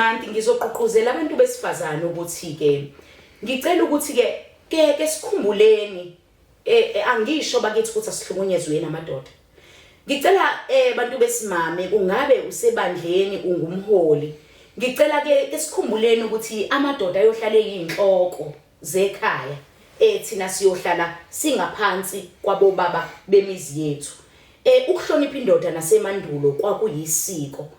Month ngizogqugquzela abantu besifazane ukuthi ke ngicela ukuthi ke ke sikhumbuleni, angisho bakithi ukuthi asihlukunyezweni amadoda. Ngicela bantu besimame, kungabe usebandleni, ungumholi. Ngicela ke sikhumbuleni ukuthi amadoda ayohlala eyinhloko zekhaya, thina siyohlala singaphansi kwabobaba bemizi yethu. Ukuhlonipha indoda nasemandulo kwakuyisiko.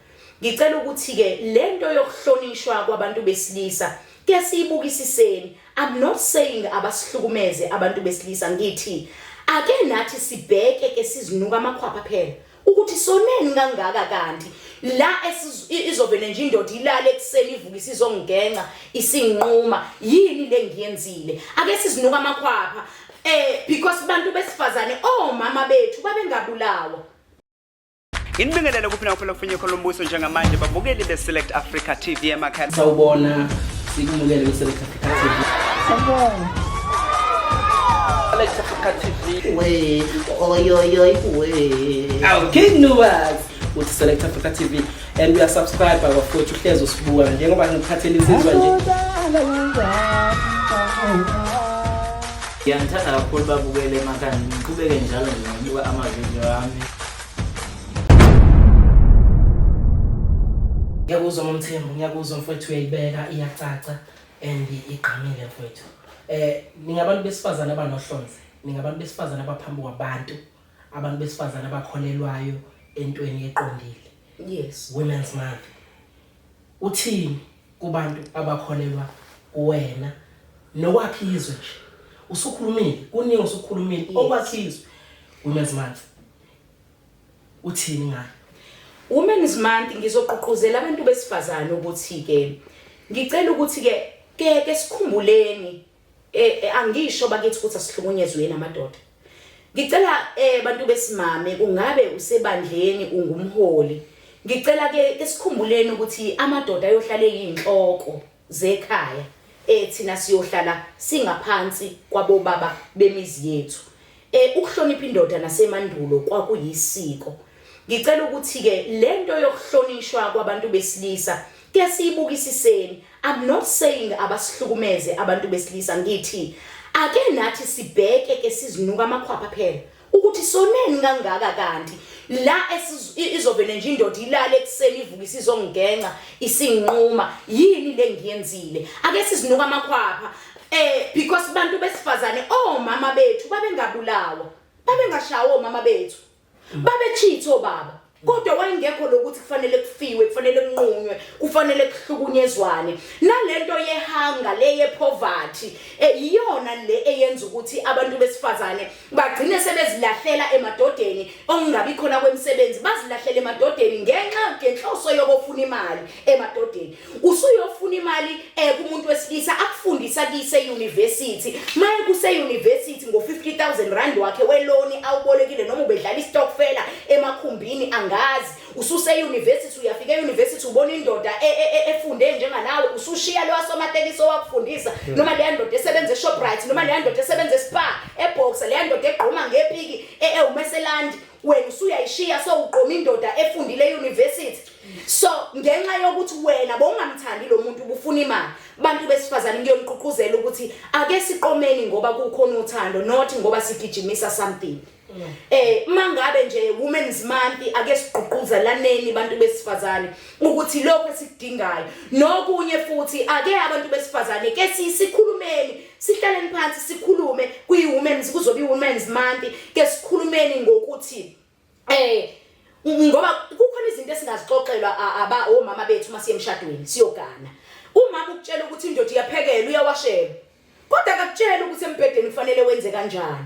Ngicela ukuthi ke lento yokuhlonishwa kwabantu besilisa ke siyibukisiseni. I'm not saying abasihlukumeze abantu besilisa, ngithi ake nathi sibheke ke sizinuka amakhwapha phela ukuthi soneni kangaka kanti la izovele nje indoda ilale ekuseni ivuka isizongigenca isinquma, yini le ngiyenzile? Ake sizinuka amakhwapha, because bantu besifazane, omama bethu babengabulawa. Nginibingelele kuphi nakuphi lokufinye khona umbuso njengamanje, babukeli be-Select Africa TV emakhaya. Sawubona, sikumukele ku-Select Africa TV. Sawubona. Select Africa TV. We, oyoyoy, we. Awu King Nuwas uthi Select Africa TV and we are subscribe bafowethu, uhlezi usibuka njengoba ngikuphathela insizwa nje. Ngiyanithanda kakhulu babukele emakhaya, ngiqhubeke njalo nje ngokubuka amavidiyo ami. Ngiyakuzwa Mamthembu, ngiyakuzwa mfowethu, uyayibeka iyacaca and igqamile mfowethu. Ningabantu besifazane abanohlonze, ningabantu besifazane abaphambi kwabantu, abantu besifazane abakholelwayo entweni eqondile. Yes. Women's Month. Uthini kubantu abakholelwa kuwena nokwakha izwe nje? Usukhulumile, kuningi usukhulumile okwakha izwe. Women's Month. Uthini ngayo? Women's Month ngizogqugquzela abantu besifazane ukuthi ke ngicela ukuthi ke sikhumbuleni, angisho bakithi ukuthi asihlukunyezweni amadoda. Ngicela bantu besimame, kungabe usebandleni, ungumholi. Ngicela ke sikhumbuleni ukuthi amadoda ayohlala eyinhloko zekhaya, thina siyohlala singaphansi kwabobaba bemizi yethu. Ukuhlonipha indoda nasemandulo kwakuyisiko. Ngicela ukuthi ke lento yokuhlonishwa kwabantu besilisa ke siyibukisiseni. I'm not saying abasihlukumeze abantu besilisa, ngithi ake nathi sibheke ke sizinuka amakhwapha phela ukuthi soneni kangaka kanti la izovele nje indoda ilale ekuseni ivuka isizongigenca isinquma, yini le ngiyenzile? Ake sizinuka amakhwapha, because bantu besifazane, omama bethu babengabulawa, babengashawa omama bethu, babe-cheat obaba, kodwa wayengekho lokuthi kufanele kufiwe, kufanele kunqunywe, kufanele kuhlukunyezwane. Nalento ye-hunger le, ye-poverty, iyona le eyenza ukuthi abantu besifazane bagcine sebezilahlela emadodeni, okungabi khona kwemisebenzi, bazilahlele emadodeni ngenxa ngenhloso yokufuna imali emadodeni. Usuyofuna imali kumuntu wesilisa akufundisa kise university, maye kuse university ngo 50,000 rand wakhe weloni awubolekile noma ubedlala istokfela emakhumbini, angazi. Ususe university, uyafika e-university, ubona indoda efunde njenganawe, usushiya lo wasomatekisi owakufundisa, noma leya ndoda esebenza eShoprite, noma leya ndoda esebenza eSpar eBoxer, leya ndoda egqoma ngepiki ewumeselandi, wena usuyayishiya, so uqoma indoda efundile e-university. So ngenxa yokuthi wena bowungamthandi lo muntu, ubufuna imali. Bantu besifazane, ngiyoniqhuqhuzela ukuthi ake siqomeni ngoba kukhona uthando, not ngoba sigijimisa something. Mangabe nje Women's Month, ake sigqugquzelaneni bantu besifazane ukuthi lokho esikudingayo. Nokunye futhi, ake abantu besifazane ke sikhulumeni, sihlaleni phansi sikhulume kwi women's, kuzobe Women's Month, ke sikhulumeni ngokuthi ngoba kukhona izinto esingazixoxelwa aba omama bethu masiye emshadweni siyogana. Umama ukutshela ukuthi indoda iyaphekela, uyawashela, kodwa akakutshela ukuthi embhedeni kufanele wenze kanjani.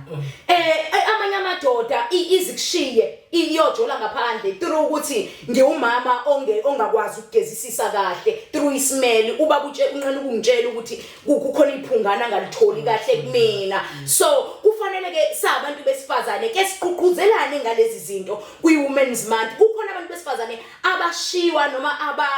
Amanye amadoda izikushiye iyojola ngaphandle through ukuthi ngiwumama onge ongakwazi ukugezisisa kahle through ismell, uba utshe unqena ukungitshela ukuthi kukhona iphungana angalitholi kahle kumina. So kufanele ke sabantu besifazane ke siqhuqhuzelane ngalezi zinto kwi Women's Month. Kukhona abantu besifazane abashiwa noma aba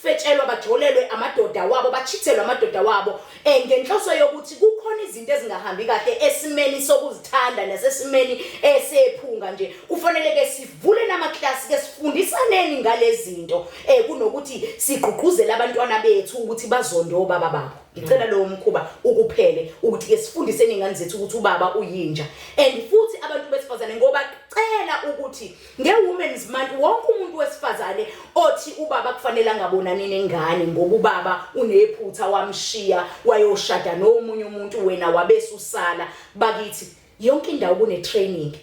Bafetshelwa, bajolelwe amadoda wabo, bachithelwe amadoda wabo ngenhloso yokuthi kukhona izinto ezingahambi kahle esimeni sokuzithanda nasesimeni esephunga nje. Kufanele ke sivule namaklasi ke sifundisaneni ngalezi zinto kunokuthi sigqugquzele abantwana bethu ukuthi bazonde obaba babo. Ngicela lowo mkhuba ukuphele, ukuthi ke sifundiseni ingane zethu ukuthi ubaba uyinja. And futhi abantu besifazane, ngoba cela ukuthi nge-Women's Month wonke umuntu wesifazane othi ubaba kufanele angabonani nengane ngoba ubaba unephutha, wamshiya wayoshada nomunye umuntu, wena wabesusala, bakithi, yonke indawo kune-training.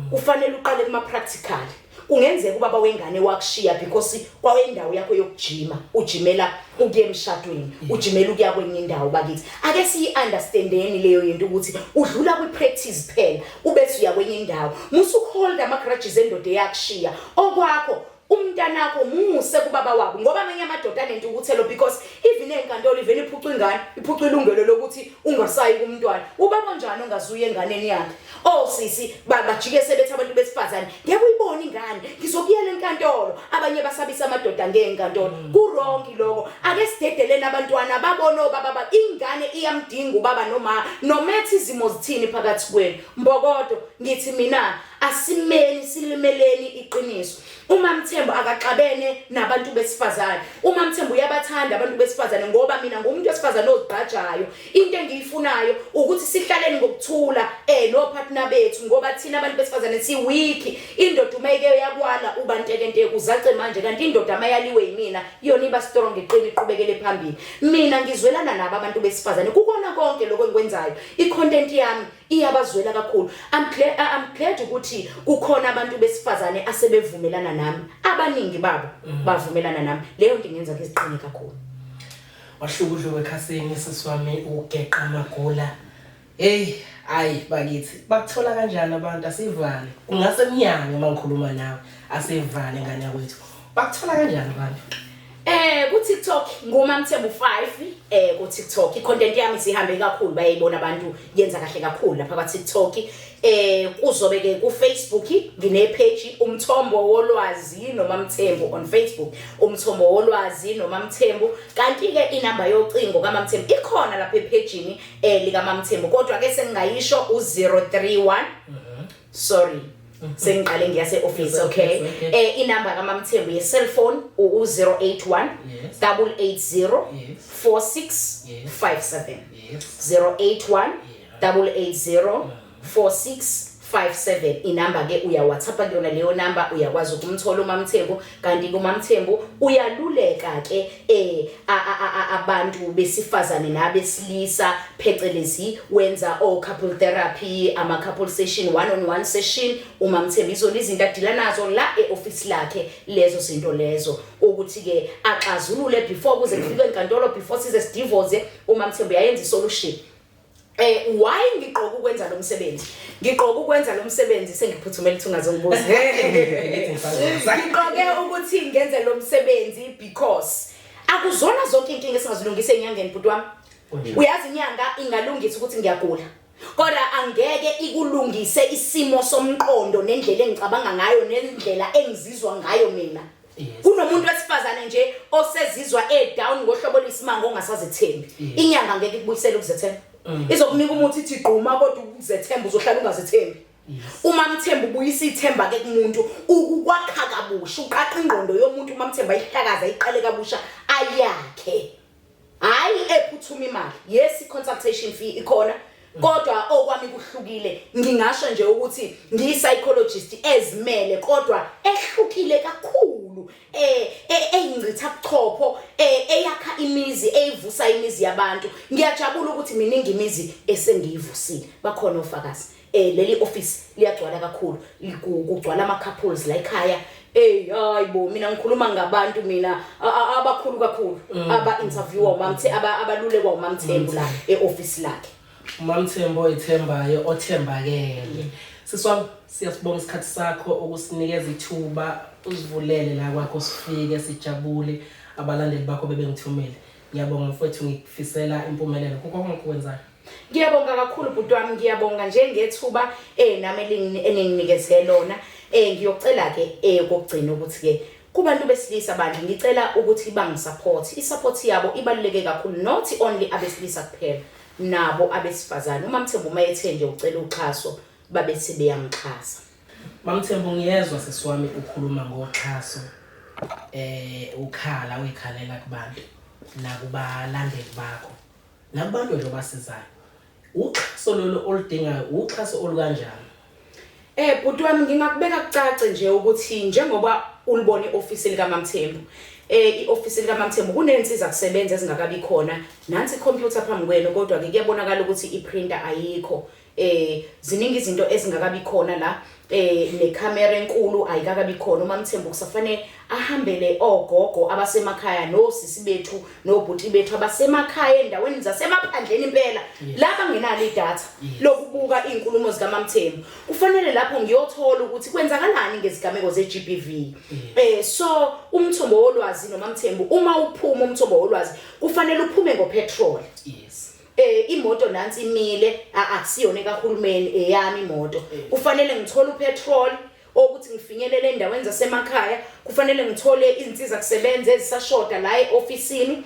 Kufanele uqale kuma-practical. Kungenzeka ubaba wengane wakushiya because kwawendawo yakho yokujima, ujimela ukuya emshadweni, ujimela ukuya kwenye indawo. Bakithi, ake siyi-understandeni leyo yinto ukuthi udlula kwi-practice phela ubese uya kwenye indawo. Musukuholda ama-grudges endoda eyakushiya. Okwakho umntanakho muse kubaba wabo, ngoba amanye amadoda anentukuthelo, because even enkantolo ivele iphuca ingane, iphuca ilungelo lokuthi ungasayi kumntwana. Ubaba onjani ongazuye enganeni yakhe? Oh sisi, bajike sebethi abantu besifazane ngeke uyibone ingane, ngizokuyela enkantolo. Abanye basabisa amadoda ngenkantolo. Ku-wrong lokho. Ake sidedeleni abantwana babone obaba ba ingane iyamdinga ubaba noma nomethi izimo zithini phakathi kwenu. Mbokodo, ngithi mina asimeni silimeleni iqiniso. Uma Mthembu akaxabene nabantu besifazane, uma Mthembu uyabathanda abantu besifazane, ngoba mina ngumuntu wesifazane ozigqajayo. Into engiyifunayo ukuthi sihlaleni ngokuthula no partner bethu, ngoba thina abantu besifazane si weak. Indoda uma ike yakwala uba ntekenteke, uzace manje, kanti indoda mayaliwe yimina yona iba strong, iqine, iqhubekele phambili. Mina ngizwelana nabo abantu besifazane kukona konke lokho engikwenzayo. I-content yami iyabazwela kakhulu. I'm glad ukuthi kukhona abantu besifazane asebevumelana nami, abaningi babo bavumelana nami. Leyo nto ingenza ngiziqine kakhulu. Wahlukuhluku ekhasini, sisi wami, ugeqa amagula. Hey, ayi bakithi, bakuthola kanjani abantu? Asivale kungasemnyango uma ngikhuluma nawe, asivale ngane yakwethu. Bakuthola kanjani abantu? Ku TikTok nguMamthembu 5 ku TikTok. I-content yami sihambe kakhulu, bayayibona abantu, yenza kahle kakhulu lapha kwa TikTok. Kuzobe ke ku Facebook ngine page, Umthombo Wolwazi noMamthembu on Facebook, Umthombo Wolwazi noMamthembu. Kanti ke inamba yocingo kaMamthembu ikhona lapha epage lika Mamthembu, kodwa ke sengingayisho, u031, sorry, sengiqale ngiyase office. Okay. Okay. Inamba kaMamthembu ye cellphone u081 880 46 57. 081 880 4657 inamba ke. Uya WhatsApp kuyona leyo namba, uyakwazi ukumthola uMamthembu. Kanti kuMamthembu uyaluleka ke abantu besifazane nabesilisa, phecelezi wenza o couple therapy, ama couple session, one on one session. UMamthembu izona izinto adila nazo la eoffice lakhe, lezo zinto lezo ukuthi ke axazulule before kuze kufike enkantolo, before size sidivorce. UMamthembu uyayenza isolution. Why ngiqoka ukwenza lo msebenzi? Ngiqoka ukwenza lo msebenzi, sengiphuthumela ukuthi ungazongibuza. Ngiqoke ukuthi ngenze lo msebenzi because akuzona zonke inkinga esingazilungisa enyangeni, bhuti wami. Uyazi, inyanga ingalungisa ukuthi ngiyagula, kodwa angeke ikulungise isimo somqondo nendlela engicabanga ngayo nendlela engizizwa ngayo mina. Kunomuntu wesifazane nje osezizwa e-down ngohlobo lwesimanga, ongasazethembi. Inyanga ngeke ikubuyisele ukuzethemba. Izokunika umuthi ithi gquma, kodwa ukuzethemba uzohlala ungazethembi. Uma Mthembu ubuyisa ithemba ke kumuntu, ukwakha kabusha, uqaqa ingqondo yomuntu. Uma Mthembu ayihlakaza, iqale kabusha, ayakhe, hayi ephuthuma imali. Yes, i-consultation fee ikhona, kodwa okwami kuhlukile. Ngingasho nje ukuthi ngiyi-psychologist ezimele kodwa ehlukile kakhulu, eyingcitha buchopho, eyakha imizi, eyivusa imizi yabantu. Ngiyajabula ukuthi miningi imizi esengiyivusile, bakhona ofakazi. Leli office liyagcwala kakhulu, kugcwala ama couples la ekhaya. Hey, hayibo, mina ngikhuluma ngabantu mina abakhulu kakhulu aba interviewa uMamthe, abalulekwa uMamthembu la eoffice lakhe. UMamthembu oyithembayo, othembakele. Sisi wami, siyasibonga isikhathi sakho, ukusinikeza ithuba, uzivulele la kwakho sifike sijabule, abalandeli bakho bebengithumile. Ngiyabonga mfowethu, ngikufisela impumelelo kukho konke okwenzayo. Ngiyabonga kakhulu bhuti wami, ngiyabonga njengethuba nami eninginikeze lona. Ngiyocela ke kokugcina ukuthi ke Kubantu besilisa bandla ngicela ukuthi bangisupport. I-support yabo ibaluleke kakhulu, not only abesilisa kuphela, nabo abesifazane. Uma Mthembu uma ethe nje ucela uxhaso, babethi beyangixhasa. MaMthembu, ngiyezwa sisi wami ukhuluma ngoxhaso, ukhala uyikhalela kubantu nakubalandeli bakho nakubantu nje obasizayo. Uxhaso lolu oludingayo uxhaso olukanjani? Bhuti wami, ngingakubeka kucace nje ukuthi njengoba ulibona iofisi lika MaMthembu, iofisi lika MaMthembu kunensiza kusebenza ezingakabi khona. Nansi icomputer phambi kwenu, kodwa ke kuyabonakala ukuthi iprinter ayikho. Ziningi izinto ezingakabi khona la, necamera enkulu ayikakabi khona. Uma Mthembu kusafanele ahambele ogogo abasemakhaya nosisi bethu nobhuti bethu abasemakhaya endaweni zasemaphandleni impela, la bangenalo idatha lokubuka izinkulumo zika MaMthembu, kufanele lapho ngiyothola ukuthi kwenzakalani ngezigameko ze-GBV. So umthombo wolwazi noma Mthembu uma uphuma umthombo wolwazi kufanele uphume ngopetrol. Imoto nansi imile, akusiyona ekahulumeni, eyami imoto. Kufanele ngithole upetrol ukuthi ngifinyelele endaweni zasemakhaya, kufanele ngithole izinsiza kusebenza ezisashoda la eofisini.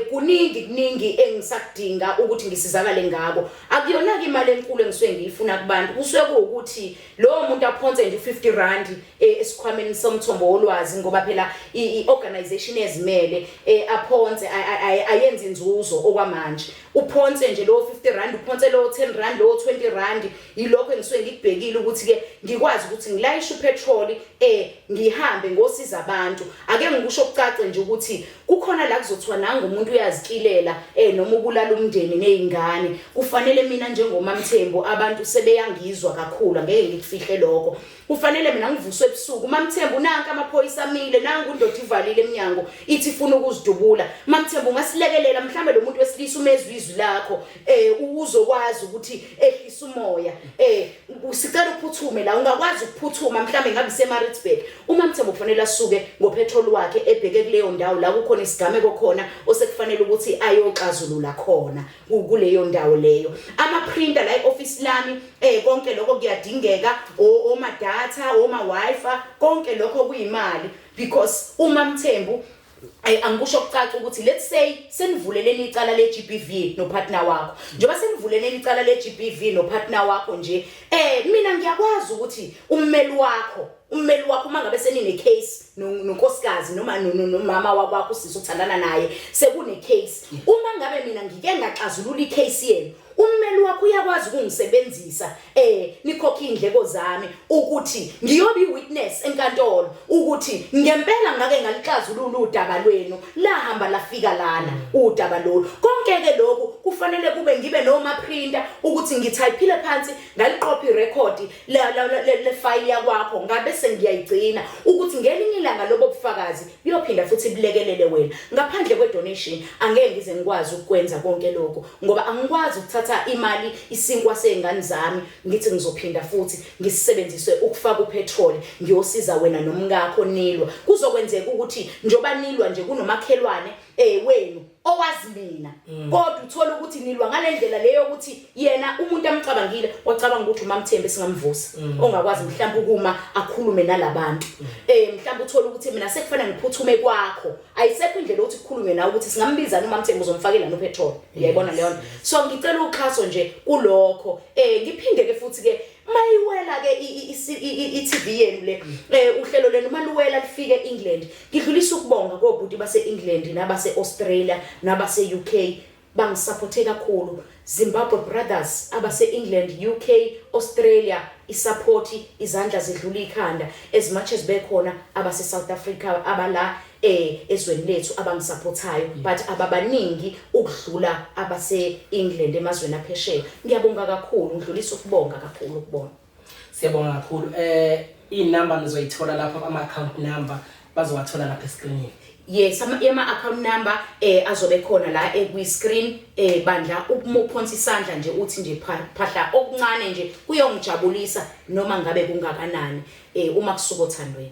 Kuningi kuningi engisakudinga ukuthi ngisizakale ngako. Akuyona ke imali enkulu engisuke ngiyifuna kubantu, kusuke kuwukuthi lowo muntu aphonse nje u50 rand esikhwameni somthombo wolwazi, ngoba phela i-organization ezimele, aphonse, ayenze inzuzo okwamanje. Uphonse nje lo 50 rand, uphonse lo 10 rand, lo 20 rand. Yilokho engisuke ngikubhekile ukuthi ke ngikwazi ukuthi ngilayishe upetrol, ngihambe ngosiza abantu. Ake ngikusho kucace nje ukuthi kukhona la kuzothiwa nanga umuntu uyazikilela, noma ubulala umndeni nezingane. Kufanele mina njengoMaMthembu, abantu sebeyangizwa kakhulu, angeke ngikufihle lokho, kufanele mina ngivuswe ebusuku, MaMthembu nanka amaphoyisa amile, nangu undoda ivalile eminyango ithi ifuna ukuzidubula, MaMthembu ungasilekelela, mhlambe lo muntu wesilisa umezwe izwi lakho, uzokwazi ukuthi ehlise umoya, sicela uphuthume la, ungakwazi ukuphuthuma mhlambe ngabe iseMaritzburg. Uma Mthembu kufanele asuke ngopetrol wakhe ebheke kuleyo ndawo la kukhona isigameko khona osekufanele ukuthi ayoxazulula khona kuleyo ndawo leyo. Ama printer la eoffice lami, konke lokho kuyadingeka, oma data, oma wifi, konke lokho kuyimali, because uma Mthembu, angikusho kucaca ukuthi let's say senivuleleni icala le GBV no partner wakho, njengoba senivuleleni icala le GBV no partner wakho nje, mina ngiyakwazi ukuthi ummeli wakho uma ngabe senine case nonkosikazi noma nomama wakwakho, usisi uthandana naye, sekune case, uma ngabe mina ngike ngaxazulula icase yenu, ummeli wakho uyakwazi ukungisebenzisa, nikhokhe indleko zami ukuthi ngiyobe iwitness enkantolo ukuthi ngempela ngake ngalixazulula udaba lwenu, lahamba lafika lana udaba lolu. Konke ke lokhu kufanele kube ngibe noma printer ukuthi ngithayiphile phansi, ngaliqopha irecord le file yakwakho, ngabe sengiyayigcina ukuthi ngelinye ilanga lobo bufakazi buyophinda futhi bulekelele wena. Ngaphandle kwe-donation angeke ngize ngikwazi ukukwenza konke lokho, ngoba angikwazi ukuthatha imali, isinkwa sey'ngane zami, ngithi ngizophinda futhi ngisisebenzise ukufaka upetrol ngiyosiza wena nomkakho nilwa. Kuzokwenzeka ukuthi njoba nilwa nje kunomakhelwane wenu owazi mina, kodwa uthola ukuthi nilwa ngalendlela leyo ukuthi yena umuntu amcabangile wacabanga ukuthi uMaMthembu singamvusa ongakwazi mhlawumbe ukuma akhulume nalabantu. Mhlawumbe uthola ukuthi mina sekufanele ngiphuthume kwakho, ayisekho indlela yokuthi kukhulunywe nawe ukuthi singambiza uMaMthembu, uzomfakela nopetrol. Uyayibona leyo nto? So ngicela uxhaso nje kulokho. Ngiphinde ke futhi ke mayiwela ke i-TV yenu le, uhlelo lenu maluwela lifike eEngland, ngidlulisa ukubonga kobhuti base England nabase Australia nabase UK, bangisupporte kakhulu. Zimbabwe brothers abase England, UK, Australia, isupport, izandla zidlula ikhanda. As much as bekhona abase South Africa abala ezweni lethu abangisupportayo, but ababaningi ukudlula abase England, emazweni aphesheya. Ngiyabonga kakhulu, ngidlulisa ukubonga kakhulu ukubona. Siyabonga kakhulu. Inamba nizoyithola lapho, ama account number bazowathola lapha escreenini. Yes, ama account number azobe khona la ekwi screen. Bandla, uma uphonsa isandla nje uthi nje phahla okuncane nje kuyongijabulisa noma ngabe kungakanani, uma kusuka othandweni.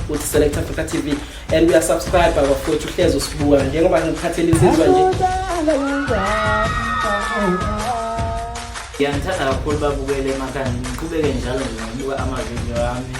Uthi Select Africa TV and we are subscribe bafowethu, uhlezi usibuka njengoba ngikuphathela insizwa nje. Ngiyanithanda kakhulu babukele emakhaya, ngiqhubeke njalo nje ngokubuka amavidiyo ami.